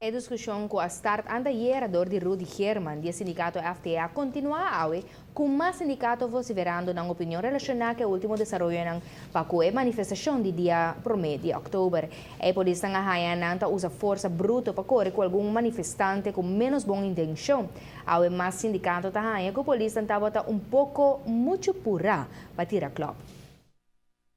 E diskushon ku a start antayera dor di Rudy Geerman di e sindikato FTA a kontinuá awe ku mas sindikato vosiferando nan opinion relashoná ku e último desaroyonan pa ku e manifestashon di dia promé di òktober. E polisnan a haña nan ta usa forsa bruto pa kore ku algun manifestante ku ménos bon intenshon. Awe mas sindikato ta haña ku polisnan tabata un poko muchu purá pa tira klòp.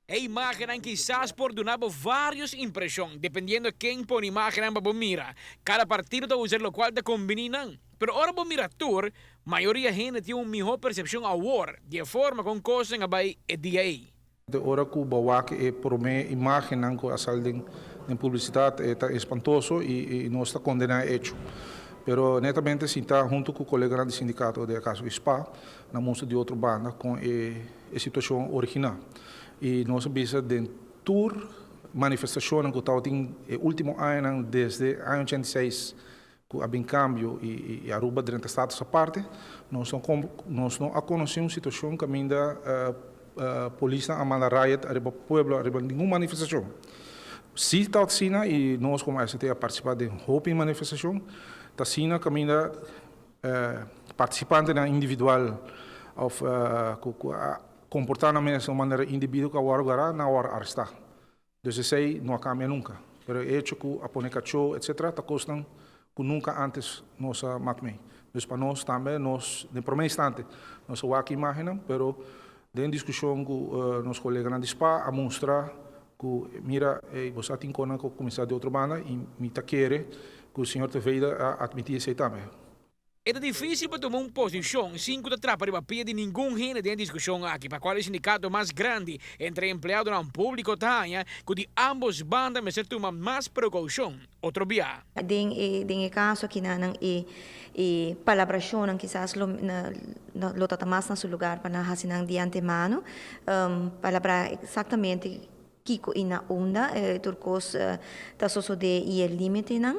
E imágennan kisas por duna bo vários impreshon, dependiendo ken pone imágennan pa bo mira. Kada partido ta usa lokual ta kombiní nan. Pero ora bo mira tur, mayoria hende tin un mihó persepshon awor di e forma kon kosnan a bai e dia ei. Te ora ku bo wak e promé imágennan ku a sali den publisidat e ta espantoso i nos ta kondená e echo. Pero netamente sinta huntu ku koleganan di sindikato, den e kaso spa, na mustra di otro banda kon e e situacion origina. Y nos a bisa den tur manifestacionnan cu tabatin e ultimo añanan desde aña 86 cu a bin cambio y Aruba drenta status aparte, nos no nos no a conoce un situacion caminda polisnan a manda riot ariba pueblo ariba ningun manifestacion. Si ta asina y nos como ST a participa den hopi manifestacion, ta asina caminda Participantenan individual of cu a comporta nan mes na un manera indebido cu a worde gara, nan a worde aresta. Dus esey no a cambia nunca. Pero e hecho cu a pone cacho etc. Ta cosnan cu nunca antes nos a mak mee. Dus pa nos tambe nos den prome instante nos a wak imagennan pero den discusion cu nos coleganan di spa a mustra cu mira ey bo sa tin conan cu a cuminsa di otro banda y mi ta kere cu señor Teveda a admiti esey tambe. E ta dificil pa tuma un posicion sin cu ta trapa riba pia di ningun hende den e discusion aki pa cual e sindicato mas grandi entre e empleadonan publico ta haña cu di ambos banda mester tuma mas precaucion otro bia. Den e den e caso aki nan nan e e palabracionnan kisas lo na lo ta ta mas na su lugar pa nan haci nan di antemano palabra exactamente kiko i na unda tur kos ta sosodé i e límitenan.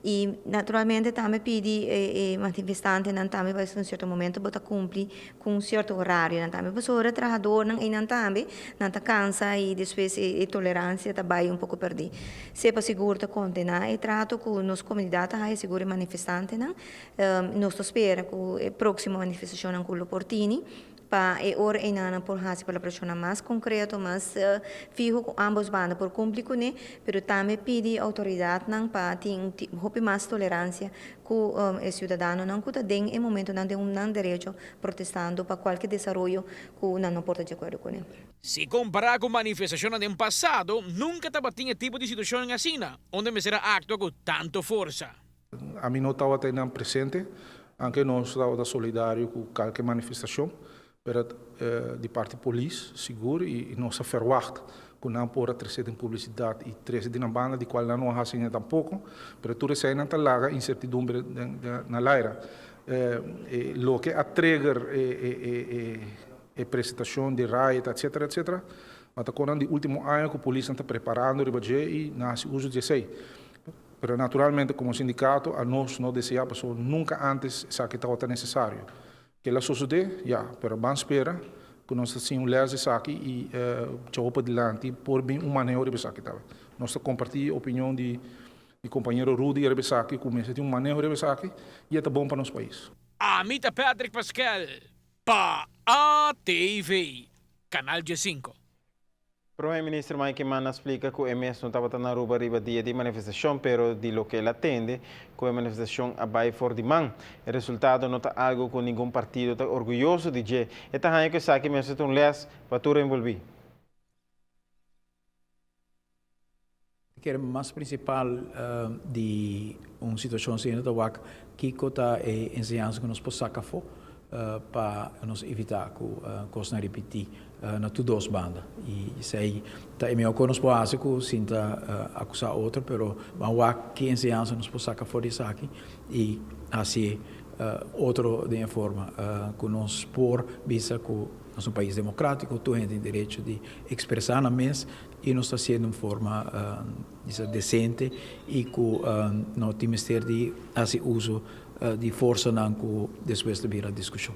I naturalmente tambe pidi e manifestantenan tambe pa un sierto momento bo ta kumpli ku un sierto orarionan tambe pasobra e trahadornan einan tambe nan ta kansa i despues e toleransia ta bai un poko pèrdí. Sepa sigur ta kondená e trato ku nos komunidat ta haya sigur e manifestantenan. Nos ta spera ku e próksimo manifestashonnan ku lo por tini. Pa e ora einan nan por hasi palabrashonnan mas konkreto, mas fiho ku ambos banda por kumpli kuné, pero tambe pidi outoridatnan pa tin hopi mas toleransia ku e siudadanonan ku ta den e momentonan den nan derecho protestando pa kualke desaroyo ku nan no por ta di akuerdo kuné. Si kompará ku manifestashonnan den pasado, nunka tabatin e tipo di situashonnan asina, unda mester a aktua ku tantu forsa. Ami no tabata einan presente, anke nos tabata solidario ku kalke manifestashon, pero di parti polis sigur i nos a ferwagt ku nan por a trese den publisidat i trese di nan banda, di kual nan no a hasi hende tampoko, pero tur eseinan ta laga insertidumbre na laira. Loke a trigger e presentashon di riot etcetera etcetera, a ta konan di ultimo aña ku polisnan ta preparando riba dje i nan hasi uso di esei. Pero naturalmente como sindicato a nos no desea pasobra nunca antes esaki tabata necesario. Kila sosode? Ya, pero ban spera cu nos ta siña un les di esaki y djawo padilanti por bin un maneho riba esaki tambe. Nos ta comparti e opinion di mi compañero Rudy riba esaki cu mester tin un maneho riba esaki y e ta bon pa nos pais. Ami ta Patrick Paskel pa ATV, Canal 15. Prome Minister Mike Eman a splica cu e mes no tabata na Aruba riba dia di manifestacion pero di loke el a tende cu e manifestacion a bay for di man. E resultado no ta algo cu ningun partido ta orguyoso di dje. E ta haña cu esaki mester ta un les pa tur envolvi. Kere mas principal di un situacion asina ta wak kico ta e enseñansa cu nos por saca afo pa nos evita cu cosnan ripiti na tur dos banda. Y esey ta e mihor cos nos por haci cu sin ta acusa otro pero ban wak ki enseñansa nos por saca for di esaki y haci otro den e forma cu nos por bisa cu nos ta un pais democratico, tur hende tin derecho di expresa nan mes. I nos ta hasié den un forma bisa desente i ku no tin mester di hasi uso di forsanan ku despues ta bira diskushon.